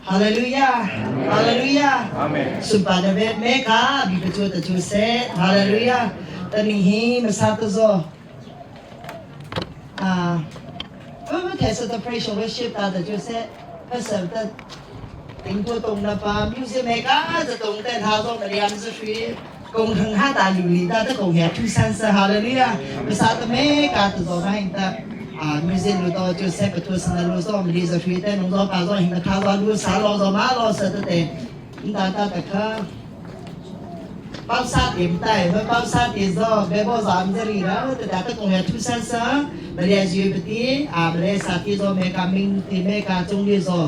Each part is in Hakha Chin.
Hallelujah. Hallelujah. Amen. Sunpa na vet me ka bi pa chu ta chu se. Hallelujah. Tani hi masa to zo. Ah. 不开始的 praise worship 打的就是不是的顶多懂了吧 music 没个这懂得他说的两只水工程哈大流利的这工业出三十哈利路亚不啥的没个这做反应的啊 music 路到就是不出生的路上没是水的农作把上行的卡上路啥老做嘛老是的的你打打的可包沙点带和包沙点做别包啥子里了，这打的工业出三十。မလဲဇီပတိအာမလဲစာတီဇောမေကာမင်းတီမေကာကျုံလီဇော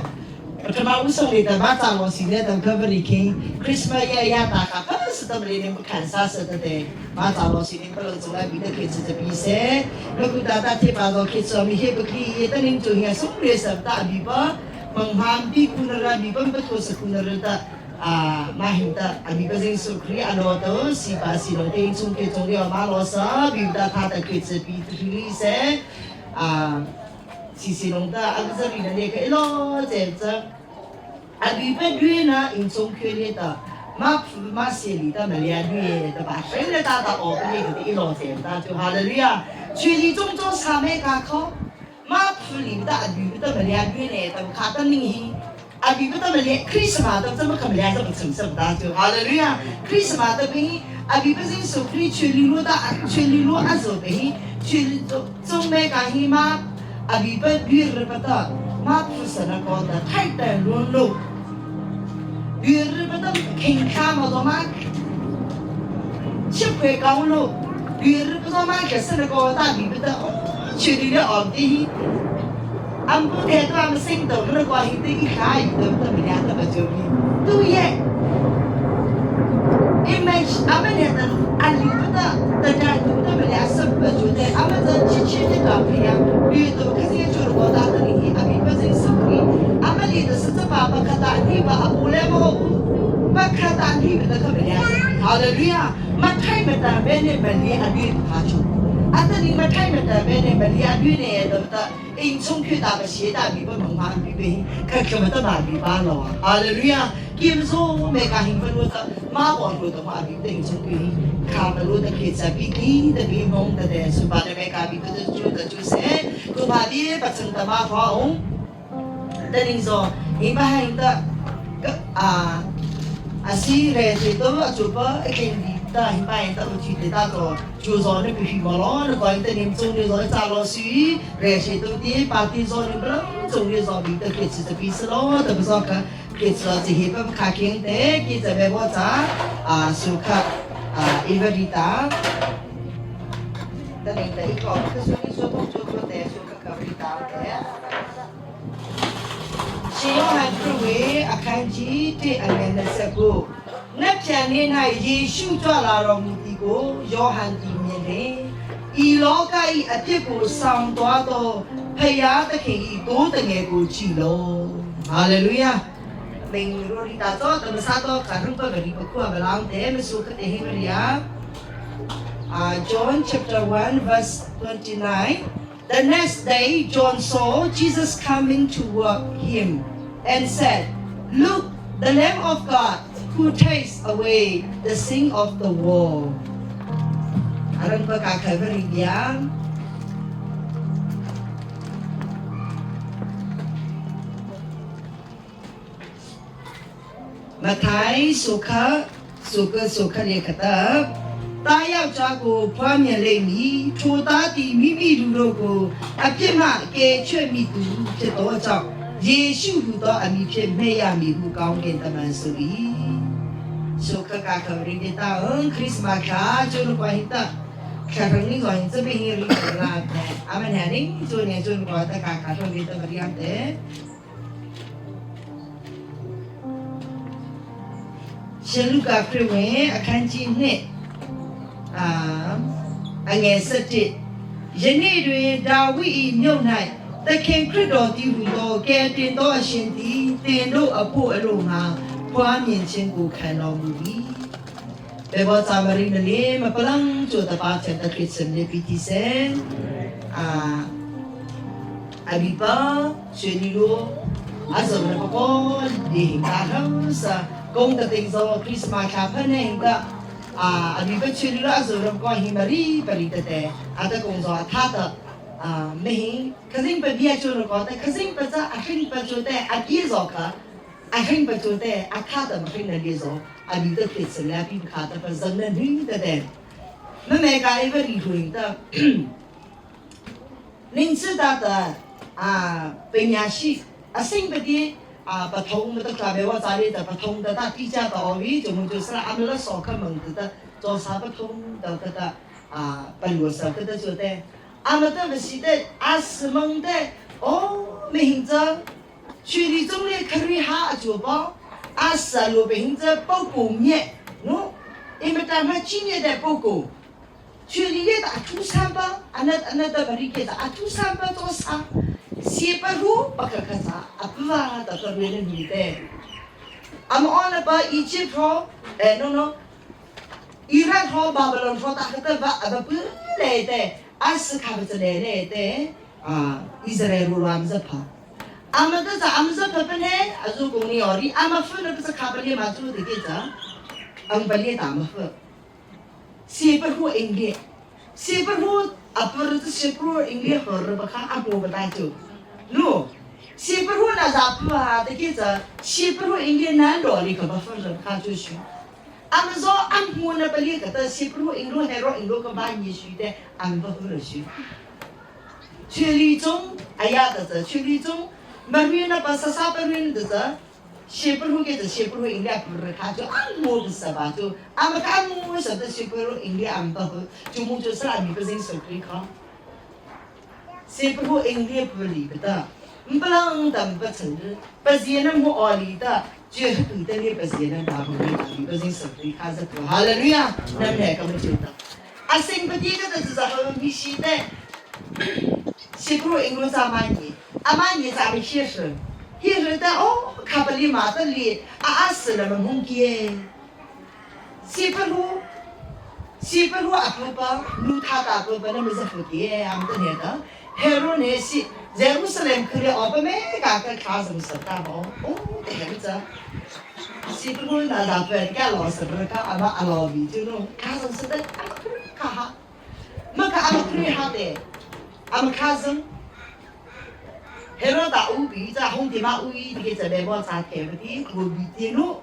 ပထမဦးဆုံးလေးတမတာလောစီတဲ့တကဗရီခင်ခရစ်မတ်ရရတာကဖစတမလေးနေခံစားစတဲ့မတာလောစီနေပလုံဇုံလိုက်ပြီးတဲ့ခေချစ်ပြီးစေလကုတာတာတိပါတော့ခေချောမီဟေပခီတနင်းကျုံရဆုံရေစတာဘီပါမငဟမ်ဒီကုနရာဘီပမ်ပထိုစကုနရတာအာမဟင်တာအဘိပဇင်းစုခရီအလောတောစီပါစီလောတင်းချုံကေချုံလျောမာလောစာဘီတာသာတခေချပီတရီစေအာစီစီလုံးတာအကစားရီနေကေလောကျဲချအဘိပဒွေနာအင်ချုံခေနေတာမမစီလီတာမလျာဒွေတပါရှင်းတာတာအော်ကနေဒီလောကျဲတာကျဟာလေလုယာချွေလီကျုံကျုံစာမေကာခေါမဖူလီတာအဘိပတမလျာဒွေနေတာခါတနင်းဟီ 阿比不得么连克里斯马都怎么可能连这么成什么大就哈利路亚，克里斯马的病，阿比不是说克里全里路的全里路阿做病，全中中美讲起嘛，阿比不女儿不得，马普什那个的太单论路，女儿不得肯看么多嘛，吃亏高路，女儿不说嘛，可是那个大比不得，全里的奥的。安布太多阿们心头那个关系对一下有的不得两个不就比对耶，image 阿们那的阿里不得，大家都得不两什不就得阿们这七七的照片呀，绿都可是就是我打的你阿比不认识你，阿们里的是这爸爸可打你吧，阿不来么？巴可打你不得可不两，好的对呀，မထိုင်မတန်ပဲနဲ့မလီအတွေ့ထားချုံအတနီမထိုင်မတန်ပဲနဲ့မလီအတွေ့နေတော့အင်ချုံဖြစ်တာပဲရှေးတာပြီးပမငါပြီးပဲခက်ခဲမတမပြီးပါလောဟာလေလုယာကိမဆိုမေကဟင်ဖလို့မာပေါ်လို့တော့အပြီးတင်ချုံပြီးခါမလို့တခေချပီတီတဘီမုံတဲ့စပါတဲ့မေကဘီတကျူတကျူစေကိုပါဒီပစံတမဖောအောင်တနင်းစောဟိမဟင်တအာအစီရဲစီတော့အချိုပါအခင်ဒီတာဟိပိုင်တော့ချီတဲ့တော့ကျူစောနေပြီမလောနကိုင်းတဲ့နေစုံနေစောချာလောစီရဲစီတော့ဒီပါတီစောနေဘလစုံနေစောဘီတခေချစ်ပီစလောတပစောကခေချာစီဟိပခါကင်းတဲ့ကိစဘေဘောချာအာစုခအာအီဝရီတာတနေတဲ့ကောကဆွေဆိုတော့ကျိုးတဲ့စုခကဝရီတာတဲ့ရှင်ယောဟန်ခရစ်ဝင်အခန်းကြီး1အငယ်29နတ်ပြန်နေ၌ယေရှုကြွလာတော်မူသည်ကိုယောဟန်သည်မြင်လျင်ဤလောက၏အပြစ်ကိုဆောင်သွားသောဖယားသခင်၏သိုးတငယ်ကိုကြည်လောဟာလေလုယာမင်ရိုရီတာတော့တမစာတော့ခရုပဂရိပခုအဘလောင်းတဲ့မဆုခတဲ့ဟိမရိယာ John chapter 1 verse 29 The next day John saw Jesus coming toward him and said Look the Lamb of God who takes away the sin of the world အရန်ပကခဗရိယာမထိုင်စုခစုကစုခရေခတာတာယောက်ျားကိုဖွားမြင်လိမ့်မည်ထိုသားသည်မိမိလူတို့ကိုအပြစ်မှကယ်ချွတ်မိသူဖြစ်သောကြောင့်ယေရှုဟုသောအမည်ဖြင့်မဲ့ရမည်ဟုကောင်းကင်တမန်ဆို၏စုခကခဗရိဒေတာခရစ်မခါကျိုးကွာဟိတာခရငီဇွန်စပိဟိရိလာအမနနေကျိုးနေကျိုးကွာတကခါထုံဒီတဗရိယမ်တဲ့ရှင်လုကာခရစ်ဝင်အခန်းကြီး2အာအငယ်7ယနေ့တွင်ဒါဝိဒ်၏မြို့၌သခင်ခရစ်တော်တည်ဟူသောကယ်တင်သောအရှင်သည်သင်တို့အဖို့အလို့ငါဖွားမြင်ခြင်းကိုခံတော်မူ၏ဘေဘောဇာမရီနလေမပလန်းကျိုတပါချက်တခရစ်စမ်လေပီတီဆန်အာအဘိပါရှင်ဒီလို A zo na ko di ka ram sa kong ta ting zo Christmas thla phan heng ta a abi ba chuli la zo ram ko hi mari pari te te ata kong zo tha ta a me hi khazing pa bia chu ro ko te khazing pa cha a hring pa chu te a ki zo kha a hring pa chu te a kha ta ma hring na li zo a bi ta thit se la pi kha ta pa zan na ni te te ma me ka i ba ri huing ta 您知道的啊，本亚西啊，新不的啊，不同没得特别我家里的不同的大地价到位，就我就是俺们那少克门子的做啥不同的个的啊，不罗少个的就得，俺们的不是的，俺是门的哦，明着区里总的考虑下就包，俺是路平着包工业，喏，因为咱们今年的包工。去里的大初三吧，阿那阿那的不里给的阿初三吧做啥？西巴鲁巴克克啥？阿不哇的个瑞的女的，阿么阿那把以前说，哎 no no，伊拉说巴不隆说大个的吧，阿不不来的，阿斯卡不是来来的啊，以色列罗阿么子跑。阿么的啥？阿么子跑不呢？阿做工的奥利，阿么分了不是卡不里嘛做的给着，阿不里打么分。 siapa Inggris siapa apa itu siapa Inggris hor bakha abu bata chu no siapa na za pa de ke za siapa Inggris na lo li ka ba fa ra kha chu shu am zo am hu na ba li ka ta siapa Inggris hero Inggris ka ba ni shu de am ba hu shu 去里中哎呀的这去里中没瑞那把啥啥不瑞的这 谢不如给这谢不如应该不是他就按摩不是吧？就俺们按摩什的谢不如应该按不好，就木就是俺们不认识可以看。谢不如应该不理不得，不能等不成日，不是那么恶劣的，就是对的你不是那大不了，你不认识可以看是不好了对呀，那么来个么就的。啊，新不第个的是后面现在，谢不如应该啥嘛你，阿妈你咋没写实？也是的哦，卡布里马德里阿阿死了么蒙杰，西不路，西不路阿婆婆，路他大伯伯那么是福建，俺们的那个，海罗那些，耶路撒冷去了，阿爸没个个卡什么事大哦，哦，对还不着。西不路那大伯家老师不是讲阿妈阿老米就弄卡什么事的，阿妈卡哈，没卡阿妈卡哈的，阿妈卡什。Hero ta u bi za hong ti ma u yi ti ke be bo sa te bi ku bi ti nu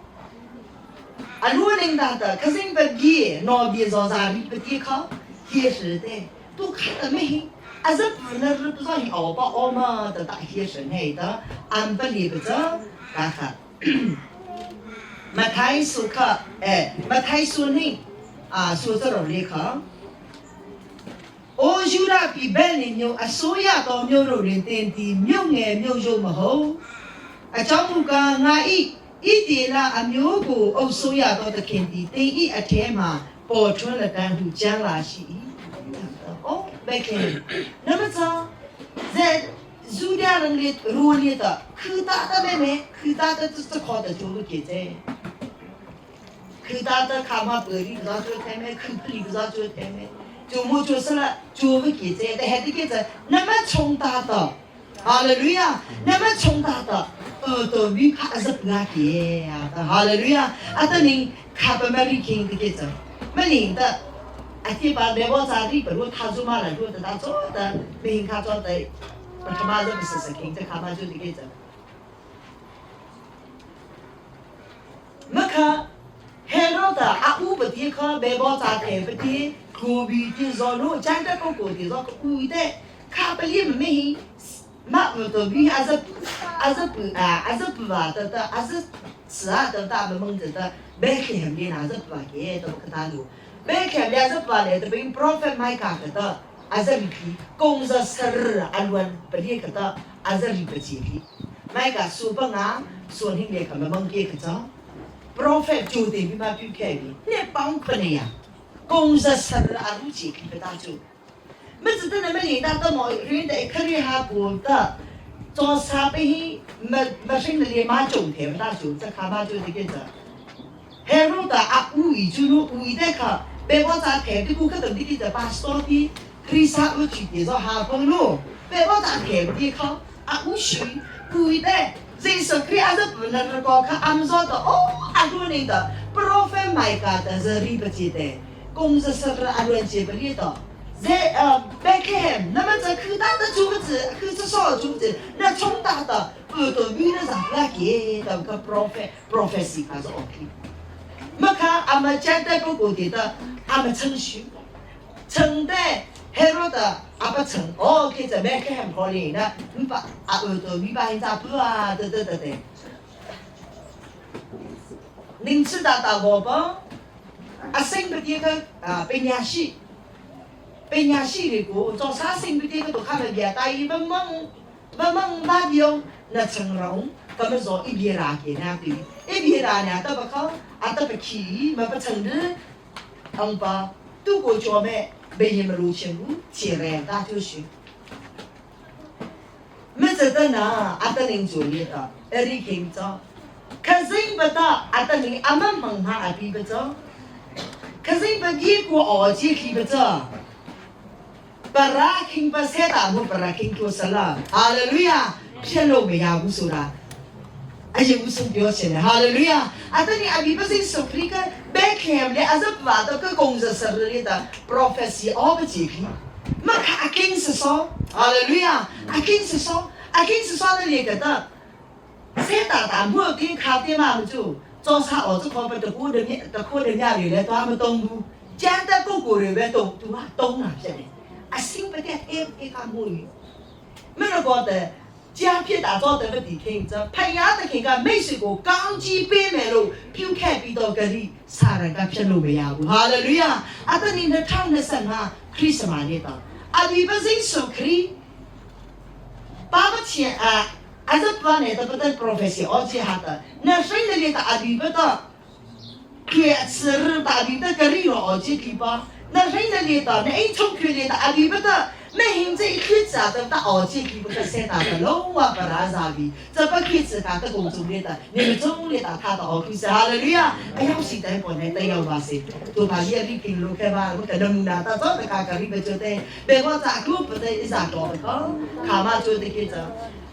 a lu ning da的可是不给那边zo za ri不ti靠也是的都看得没啊是不能是不说你熬吧熬嘛的大些是那的俺不理不着干哈马太苏克哎马太苏呢啊苏这种里克 အိုယူရာပြည်ဘက်လင်မျိုးအစိုးရတော်မျိုးတို့တွင်တင်သည်မြို့ငယ်မြို့ရုံမဟုတ်အကြောင်းမူကားငါဤဣတေလအမျိုးကိုအုပ်စိုးရသောသခင်သည်တင်ဤအထဲမှာပေါ်ထွန်းလက်တန်းဟုကျမ်းလာရှိ၏哦，白看，那么早在苏家人里罗里的，可大的妹妹，可大的这这考的就是给在，可大的卡嘛玻璃不着就太美，可玻璃不着就太美。 就我就是了，就会给这的，还得给这，那么从大的，哈利路亚，那么从大的，耳朵米卡是不拉给啊的，哈利路亚，啊等你卡不买里听的给这，没领的，啊这把来我家里不如他做嘛来做的，他做的，没卡做的，不他妈是不是是听这卡嘛就得给这，没卡。黑罗的阿乌不提卡，白包扎台不提。 ကိုဘီတီဇောလို့ချန်တဲ့ကိုကိုတီဇောကိုတဲ့ခါပလီမေမမတော်ဘီအဇအဇပအာအဇပဝါတတအဇစအာတတမမုန်တဘဲခေဟမ်လီနာဇပဝါကေတော့ကတာလူဘဲခေလျာဇပဝါလေတဘင် prophet မိုက်ကကတအဇရီခီကုံဇဆရအလွန်ပလီကတအဇရီပချီခီမိုက်ကစူပငါစွန်ဟင်းလေကမမုန်ကေကချ prophet ကျူတင်ပြီးမှပြုခဲ့ပြီနှစ်ပေါင်း900 公司十阿鲁钱去打住，么子的那么领导到毛人的可里哈过的，做啥被没没生的连马种田不打住，这卡马就这个子。还路的阿乌伊就路乌伊的卡，被我咋田的顾客等的的把手的，可以啥乌去介绍下风路，被我咋田的靠阿乌水乌伊的。Jesuh Khrih a zat na ko kha am zo to o a ru ning to prophet Micah ta zari pa chi te kum za sar a ruan chi pa li to ze Bethlehem na ma cha khu ta ta chu ma chi khu cha so chu chi na chung ta ta pu to bi na za la ke ta ka prophet prophecy kha zo okay ma kha ama chan ta ko ko ti ta ama chang shu 称的 Herod 阿不称哦，佢就咩佢係唔可憐啦，咁把阿耳朵尾巴喺扎布啊，對對對對。宁次大大我吧，阿生不啲个啊，被人死，被人死的个，做啥生不啲个都看不见，但伊问问问问那边那成龙，他们说一边拉给那对，一边拉呢，都不靠，啊都不去，没不成的，红包都过脚咩？ဘယ်ရင်မလို့ချင်ဘူးခြေရဲတာကျရှိမစတနာအတလင်းဇိုလီတာအရီခင်ချာခဇင်းပတာအတလင်းအမမန်ဟာအပိပချာခဇင်းပကြီးကိုအော်ချီခိပချာပရာခင်ပစေတာမပရာခင်ကိုဆလာဟာလေလုယာဖြစ်လို့မရဘူးဆိုတာအရင်ဦးဆုံးပြောချင်တယ်ဟာလေလုယာအတနီအဘိပစင်ဆိုခရီကဘက်ခမ်လေအဇပ်ဝါတော့ကကုံစဆရလီတာ prophecy အောပချီခီမခအကင်းစဆောဟာလေလုယာအကင်းစဆောအကင်းစဆောလေကတာစေတာတာမို့ကင်းခါတေမမကျူစောစာအောစခေါ်ပတကူတမြတခုတညတွေလည်းသွားမတုံးဘူးကျန်တဲ့ပုဂ္ဂိုလ်တွေပဲတုံးသူကတုံးတာဖြစ်တယ်အစင်းပတဲ့အေအေကမို့မရကောတဲ့ 加片打造的个底听着，潘亚的听个美食个钢筋背没路，飘开比到个里，啥人个骗路没呀？哈利路亚！阿得你的唱的神哈，คริสต์มาเนี่ยต่อ阿比不认识คริ爸爸钱啊，阿是把你的不得 prophecy 而且哈的，那谁的你的阿比不得，决次日大比的个里了而且去吧，那谁的你的那一冲决的阿比不得。没现在开始啊，都到二级去不得三大的龙啊，不拉啥的，这不开始他的工作来的，你们总来打他的好开始，哈利路亚！哎呀，现在本来都要话是，都把夜里平路开嘛，我可能拿到早的卡卡里边就得，别我咋个不得一啥搞的讲，卡嘛就得去走，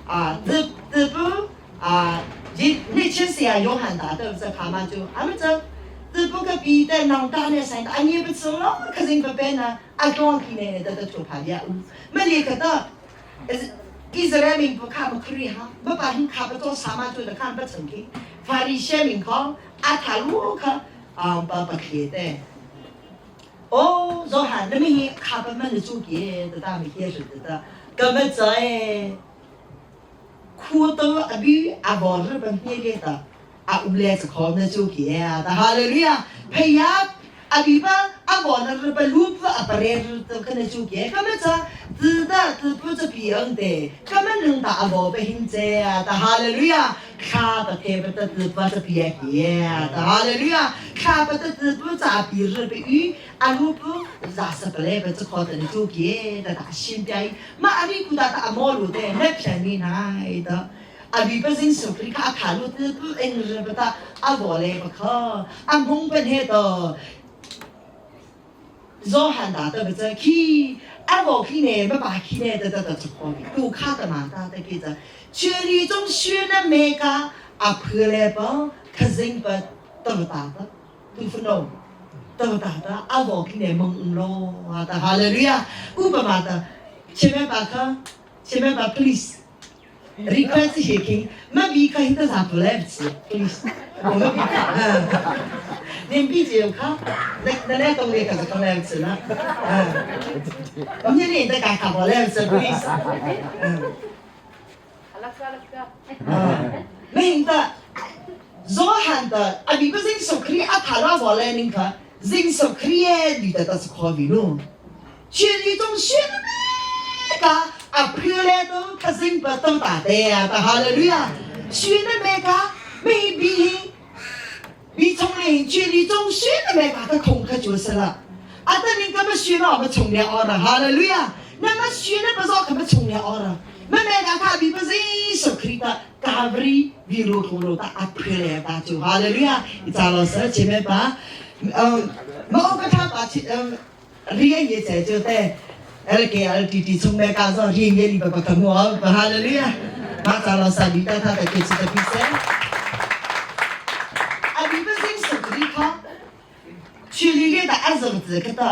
啊，这这不啊，你你其实也有很大的这卡嘛就，俺们这。这不个比得能大呢，生的，你不吃了，可是不办呢。阿庄起呢，得得做排业务，没立刻到，以色列民不看不可以哈，不把人看不做啥嘛做的看不成的，法利赛民看阿塔鲁克啊不不可以的。哦，若喊那么看不们的做给，得大没解释的，根本在苦多阿比阿ဘော日本别的。阿乌来是靠那做给啊，但哈利路亚，培养阿比吧，阿ဘော那日本路不阿不来日都可能做给，他们这自的自不这别人的，他们能打阿ဘော被现在啊，但哈利路亚，卡不贴不得自不这别给啊，但哈利路亚，卡不得自不咋比日本语，阿路不咋是不来不这靠的做给的大新边，嘛阿里古达达阿摩路的那便宜来的。阿比不认识，可卡卡路的不恩日不打，阿过来不可，阿蒙本黑的，若汉大的不在去，阿我去呢，不把去呢，得得得出好的，都卡的嘛，打的给着，全里中选的每个阿婆来帮，可人不得不打的，都不弄，得不打的，阿我去呢蒙咯，啊，的哈利路亚，乌不嘛的，前面把个，前面把 please。request 写听，没比看得啥不来不及，please，我们比看，嗯，你比较看，那那那东西可是看来不及了，嗯，你连得敢看不来不及，please，嗯，嗯，没得，若喊的，啊，比不认识可以啊，他那我来你看，认识可以你得到是可以咯，全里中选的个。阿飘来都可真不都大的呀，大哈利路亚！选的每个没比比从邻居里中选的每个的空壳就是了。阿等你根本选了我们从了了，哈利路亚！那么选的不少，可不从了了。没每个他比不是手可以的，咖啡比如红楼的阿飘来大就哈利路亚！张老师前面把，嗯，我跟他把嗯，连也在就对。LKLTT 从麦加上，人家里边不看我，哈利路亚。Ma ca lo sa bi ta tha ta ke chi ta pi se. A bi ba sing su kri kha. Chuli le da a zong zi ka ta.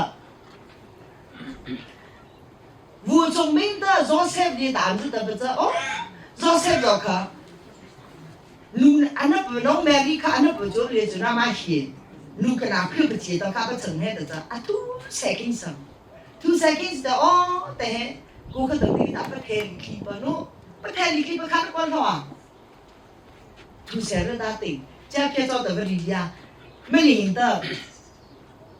吴宗明的 Joseph 的大子的不知哦，Joseph 就可， လူအနဘနောမဲလီခအနဘဂျိုလေဇနာမရှိလူကနာဖိပချေတော့ခပချင်ဟဲ့တဲ့အတူ seconds 2 seconds တဲ့အော်တဲ့ကိုကတည်းကပထဲလီခိပနိုပထဲလီခိပခါကွန်တော့သူဆရတာတင်ကြပြတော့တဲ့ဗရီယာမလင်တဲ့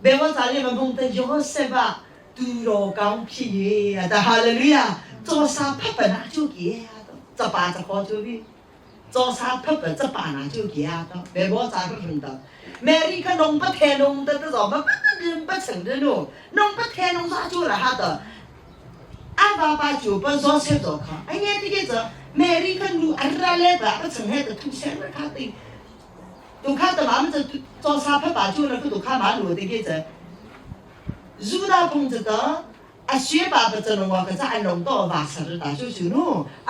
ဘယ်ဝစားလေးမဘုံတဲ့ယောဆက်ပါသူတော်ကောင်းဖြစ်ရဲ့ဒါဟာလေလုယာ做啥拍本啊就给啊，这把这好就比。 做啥拍本这把那就给啊，别我咋个分的？每一个弄不开弄的这什么不人不成的咯，弄不开弄啥就了哈的。阿爸爸就不做些做看，哎呀这个这每一个路阿拉来吧不成还的土山的卡的，都看的俺们这做啥拍把就那个都看马路的个这，入到棚子的。 အရွှေပါပစနဝကစားအလုံးတော့ပါစရတာကျကျန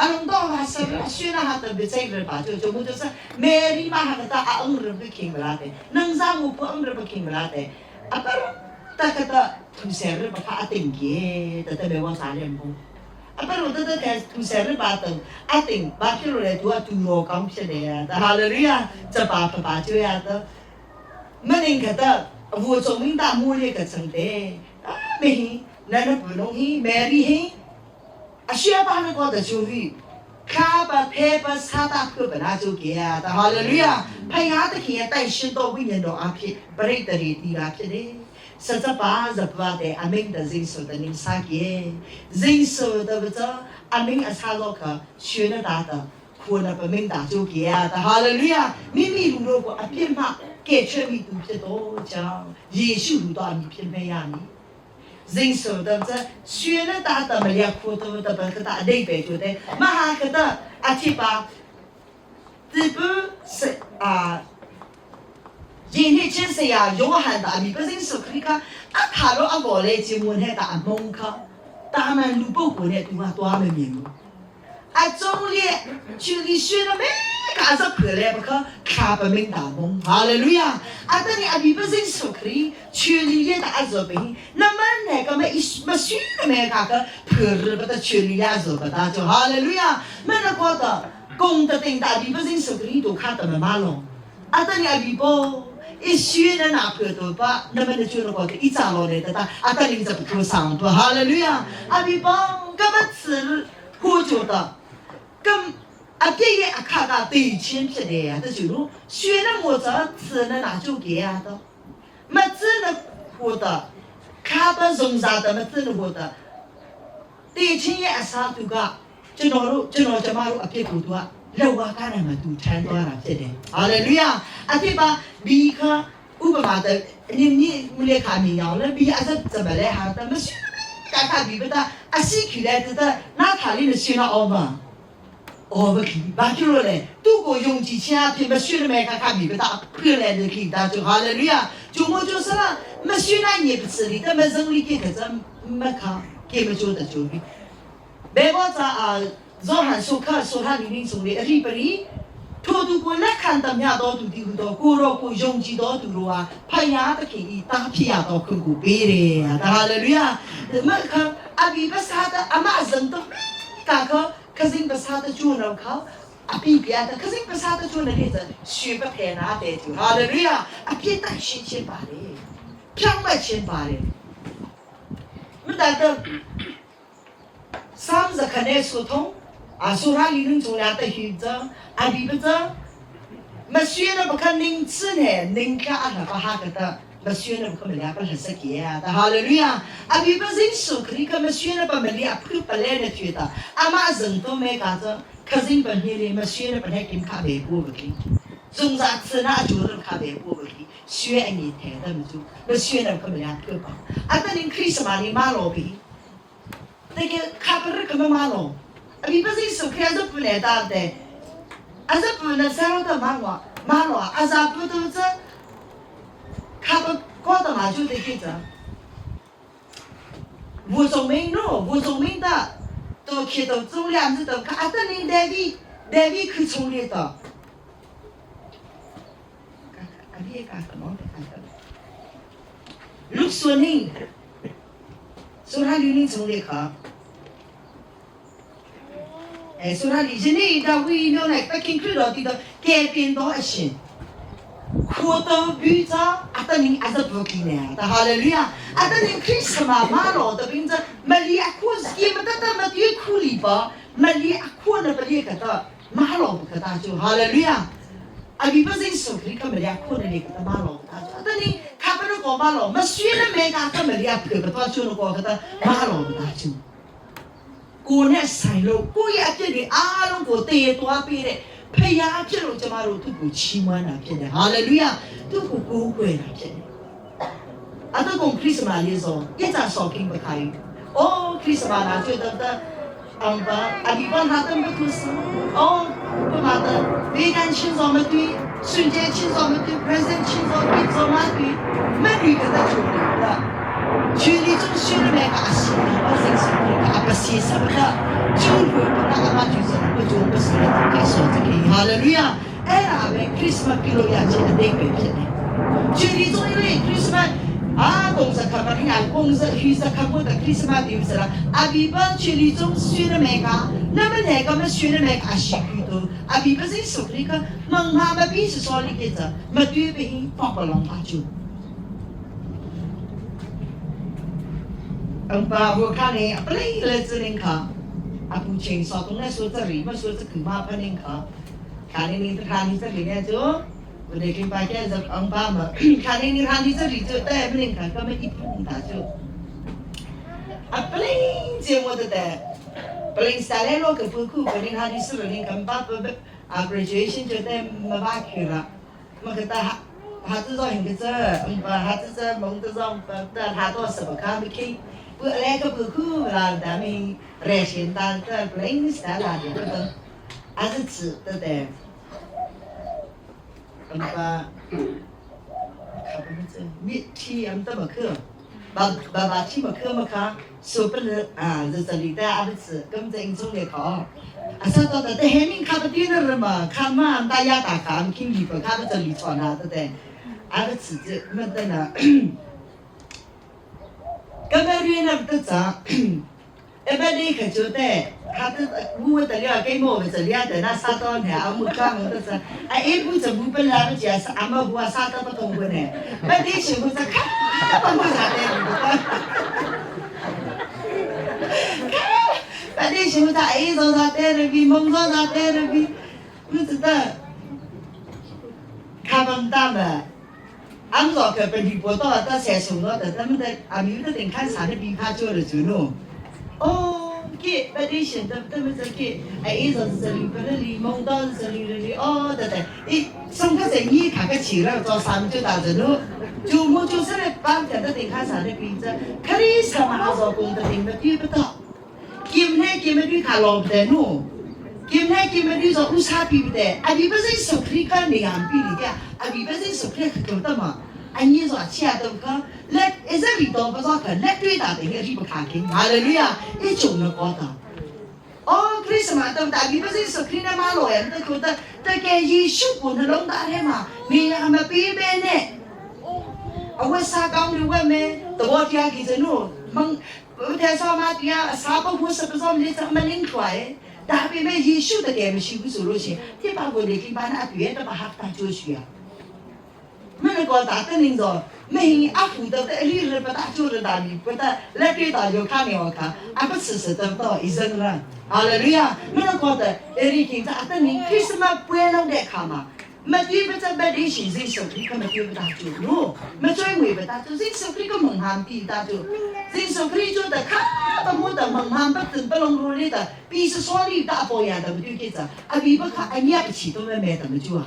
အလုံးတော့ပါစရရွှေနာဟာတဘစိတ်ရပါကျကျမကျစမေရီမဟာကတာအင်ရဘခိမလာတဲ့နန်ဇာမူပအင်ရဘခိမလာတဲ့အပရတကတာသူဆရဘခအတင်ကေတတမေဝစားလမ်ဘုအပရတတတဲ့သူဆရပါတန်အတင်ဘာဖြစ်လို့လဲသူကသူရောကောင်းဖြစ်တယ်ဒါဟာလေလုယာစပါပပါကျရတဲ့မနင်ကတဲ့ဝူချုံမင်းတာမူလေးကစံတဲ့အာမေ 那那不容易，买厉害。啊，学把那个的就会，卡把拍把啥大课本那就给啊，ဒါဟာလေလုယာဖယားတခင်ရဲ့တိုက်ရှင်တော်ဝိညာဉ်တော်အဖြစ်ပရိသတ်တွေဒီလာဖြစ်တယ်စစပါဇပတဲ့အမင်းတဇင်းဆိုတဲ့နင်းစာကေဇင်းဆိုတဲ့ဘဇအမင်းအစားတော့ခရွှေနာတာခုနပမင်းတာကျိုးကေဒါဟာလေလုယာမိမိလူတို့ကိုအပြစ်မှကဲချွတ်မိသူဖြစ်တော်ကြောင့်ယေရှုလူတော်အမိဖြစ်မဲ့ရမည် 人手的这学了大的么也苦多的不个大内背就得，马哈个的阿提巴，这不是啊，人的真是呀，永恒的，你不认识可以看，啊他罗阿过来就问他大蒙克，大门路不过来都啊多没明。 အကျုံးလေးချူလီရွှေနမေကာစဖလေဘခခါပမင်းတာမုံဟာလေလုယာအတနီအဘိပစင်ဆုခရီချူလီရဲ့တာအဇဘင်းနမနဲ့ကမေမရှိနမေကာကဖရဘတချူလီယာဇဘတာချဟာလေလုယာမနကောတာကုံတတင်တာဘိပစင်ဆုခရီတို့ခါတမမလုံးအတနီအဘိဘော一学的那破多把，那么你就那个一早落来的哒，阿达林子不可上不哈利路亚，阿比帮，干嘛吃喝酒的？ ကအပြည့်ရဲ့အခါကတေချင်းဖြစ်တယ်တဲ့ကျလို့ရွှေနဲ့မောဇာ吃နဲ့နာကျုပ်ကြရတော့မစနဲ့ဟိုတာခါပဇုံစားတယ်မစနဲ့ဟိုတာတေချင်းရဲ့အစားသူကကျွန်တော်တို့ကျွန်တော်ကျမတို့အပြစ်ကိုသူကလောက်ဝါကားတယ်မှာသူထမ်းသွားတာဖြစ်တယ်ဟာလေလုယာအပြစ်ပါဘီခဥပမာတဲ့ညညမလေခါမီရောလဲဘီအစစမလဲဟာတမရှိကာခဘီပတာအရှိခီလဲတဲ့နာထာလေးနဲ့ရှင်အောင်ပါ အော်ဘခိဘာဖြစ်လို့လဲသူ့ကိုယုံကြည်ခြင်းအဖြစ်မရှိရမယ်ခါခါမိပတာဖွင့်လဲတဲ့ခိတာ就哈利路亚就我就是了没学那也不吃力但没人力给可是没看给没做的就比ဘယ်ဘောသာအာဇောဟန်ဆုခဆိုဟာလီနင်းဆိုလေအရိပရိထိုသူကိုလက်ခံတမျှတော်သူဒီဟုသောကိုရောကိုယုံကြည်တော်သူတို့ဟာဖယားသခင်ဤတားဖြစ်ရသောခွင့်ကိုပေးတယ်ဒါဟာလေလုယာမခအဘိပစာတအမဇန်တော့ကာခ 可是不差的做了靠，阿比别的，可是不差的做了那个学不太拿的就好了，对呀，阿别担心钱把嘞，偏外钱把嘞，没达到三十块钱疏通，啊，说他理论重要的选择，阿比不着，没学了不看能吃呢，能看阿不哈个的。 မဆွေးနခမလျာပလစကေယဒါဟာလေလုယာအဘိပဇင်းဆုခရီကမဆွေးနပမလျာဖုပလဲနေချွေတာအမဇန်တော့မေကာဇခဇင်းပနေလေမဆွေးနပနေကိမခဘေဘူဘကိဇုံဇာသနာဂျူရခဘေဘူဘကိဆွေအနေထဲတမစုမဆွေးနခမလျာဖုပါအတနင်ခရစ်မာနီမာလောဘီတကယ်ခါပရကမမာလောအဘိပဇင်းဆုခရီအဇပလေတာတဲ့အဇပနဆရာတော်မာဝမာလောအဇပတူဇ ခါပကောတမာကျတဲ့ကိစ္စ吴宗明咯，吴宗明的，都去到中两子都看阿得林代比， David คือ从列的。ลูกส่วนนี้สุราลีนี่从列可。အဲဆိုရဒီနေ့ဒါဝီနိုနဲ့ပကင်ခရတော်တီတော့ကဲပင်တော့အရှင်ခိုးတော့ဘီဇာအတနင်းအစပကီနေဒါဟာလေလုယာအတနင်းခရစ်မမာရောတပင်းဇမလီအခုစကီမတတမတီခုလီပါမလီအခုနပလီကတာမာရောကတာချိုဟာလေလုယာအဘိပစင်းဆိုခရိကမလီအခုနေကတာမာရောကတာချိုအတနင်းခါပနကောမာရောမဆွေးနမေကကမလီအဖေကတော့ချိုကောကတာမာရောကတာချို ကိုနဲ့ဆိုင်လို့ကိုယ့်ရဲ့အဖြစ်တွေအားလုံးကိုတည်သွားပေးတဲ့ဖခင်ဖြစ်လို့ကျမတို့သူ့ကိုချီးမွမ်းတာဖြစ်တယ်ဟာလေလုယာသူ့ကိုကိုးကွယ်တာဖြစ်တယ်အတကုံခရစ်စမလေးဆို一早手经不开哦ခရစ်စမလာ就得得昂巴阿比帮他等不出事哦不嘛的别干轻松没对瞬间轻松没对 present 轻松对做嘛对没对个在处理的 ချွေလီကျုံဆွေမဲကအစီအစင်စကအပစီစပဒကျူဘူပနာအမကျူစပကျုံပစရတဲ့ဆောတကေဟာလေလုယာအဲ့ဒါပဲခရစ်မတ်ပြုလို့ရခြင်းအတိတ်ပဲဖြစ်တယ်ချွေလီကျုံရဲ့ခရစ်မတ်အာ公司卡巴尼亚公司虚实卡布的ခရစ်မတ်ဒီစရာအဘိဘချွေလီကျုံဆွေမဲကနမနေကမဆွေမဲကအရှိကူတော့အဘိပစင်ဆုခရိကမင်ဟာမဘီစောလီကေဇမတူဘိပပလောင်ပါချူ 嗯，把我看你不累了，只能看，啊不清少东来说这里，么说这个嘛不能看，看你你看你这里呢就，我那天把这是嗯把嘛，看你你看你这里就带不能看，根本一碰打就，啊不灵这我的的，不灵下来了个不苦，不灵看你是不灵，根本不不啊 graduation 就带没法去了，么个他他这种个这，嗯把他这这蒙这种不得他到什么看不清。 bữa lẽ cái bữa khu là đã mình rẻ tiền ta ta lấy sẽ là để cái đó à是指的的，咁吧，卡不这米提俺们么去，把把把提么去么卡，说不能啊，是这里的阿不是，咁在中的考，啊，啥到的，但海面卡不对了嘛，卡嘛大家打卡，听里不卡不这里传啊，对不对？阿不是这么的呢。搿么瑞呢不得涨，一般你可就得，他的我得了给我们这里的那啥到呢，阿木讲我得是，啊一步这步本来不就是阿么我啥都不通过呢，没得全部是咔把我啥的，没得全部他哎说啥带着比，梦说啥带着比，不知道，看不到嘛。俺们可本地报道到才送到的，他们的阿没有的看啥的比他做的做喏。哦，给本地现在他们在给，哎，一说是这里不能里，梦到是这里里哦，对对，一送个在你看个起了，做啥么就打着喏，就我就是来帮着的看啥的比着，可以什么做工的定的对不到，今天今天你看老不得喏。今天今天你说有差别不得？啊，你不是说可以看两比的，啊，你不是说可以够得嘛？啊，你说其他都讲，来一直里头不少看，来对打的也是不看见，哈利路亚，一种的高的。哦，可以什么都大，你不是说可以那马路呀？都觉得这个耶稣不能弄大的嘛？你还没别别呢？啊，我啥讲的我没，都我听其实喏，蒙，我听说嘛听，啥不不是不说你怎么领出来？ဒါပေမဲ့ယေရှုတကယ်မရှိဘူးဆိုလို့ရှိရင်ဒီပါကိုလေကိပါနာတွေ့တဲ့ဘာဟာတာကျိုးရှိရမင်းကောတာတဲ့နေစောမင်းအဖူတဲ့အဲ့ဒီရပတာကျိုးရတာမီပတာလက်တွေ့တာယောခနေဝခအပစစတဲ့တော့ဣဇရဟာလေလုယာမင်းကောတဲ့အဲ့ဒီကိတာတဲ့နေခရစ်စမတ်ပွဲလုံးတဲ့အခါမှာမတိပစပတိရှိစိစုခကမတိပတာကျိုးလို့မကျွေးဝေပတာကျိုးစိစုခကမုံဟမ်တီတာကျိုးစိစုခကျိုးတဲ့ခါပမှုတမုံဟမ်ပတင်ပလုံးရလေးတဲ့比是说你大波呀的不就给着，啊比不看哎你也不起都没买怎么就啊？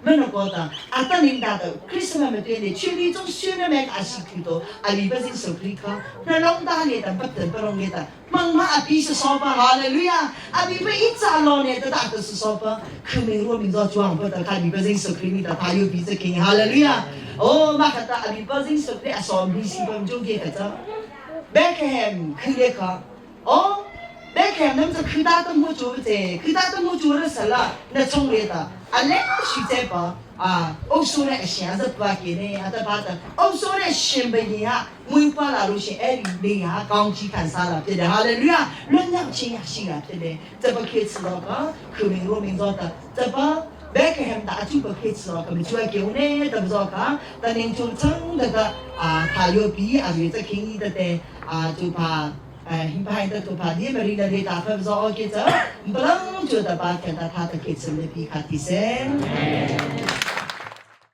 没那个的，啊等领导的，ခရစ်စမတ်မတွေ့နေချွေလီ中选的买阿西苦多，啊里边是手里卡，那龙大年的不等不龙的，妈妈啊比是说吧，哈利路亚，啊比不一早老年的大都是说吧，可明若明早装不得，看里边是手里的，他有鼻子听，哈利路亚，哦，马克达啊里边是手里啊说米西本中给个着，贝克汉克列卡，哦。Bethlehem nam cu khita ta mu chu che khita ta mu chu ra sala na chung le ta a le shi che pa a o su re xia za pa ke ne a ta pa ta o su re shin be ni ha mui pa la lu shin e li ha kong chi khan sa la pye de hallelujah lun yang chi ya shi la pye de 这不可以吃到个可明罗明做的这不 Bethlehem 大就不可以吃到个没就叫呢得不着个但您就真的个啊他有比啊有这轻易的的啊就怕 hin da tu pa ni marina re ta fa zo ke cha blang chu da ba kya da tha ta ke chim le pi kha ti sen.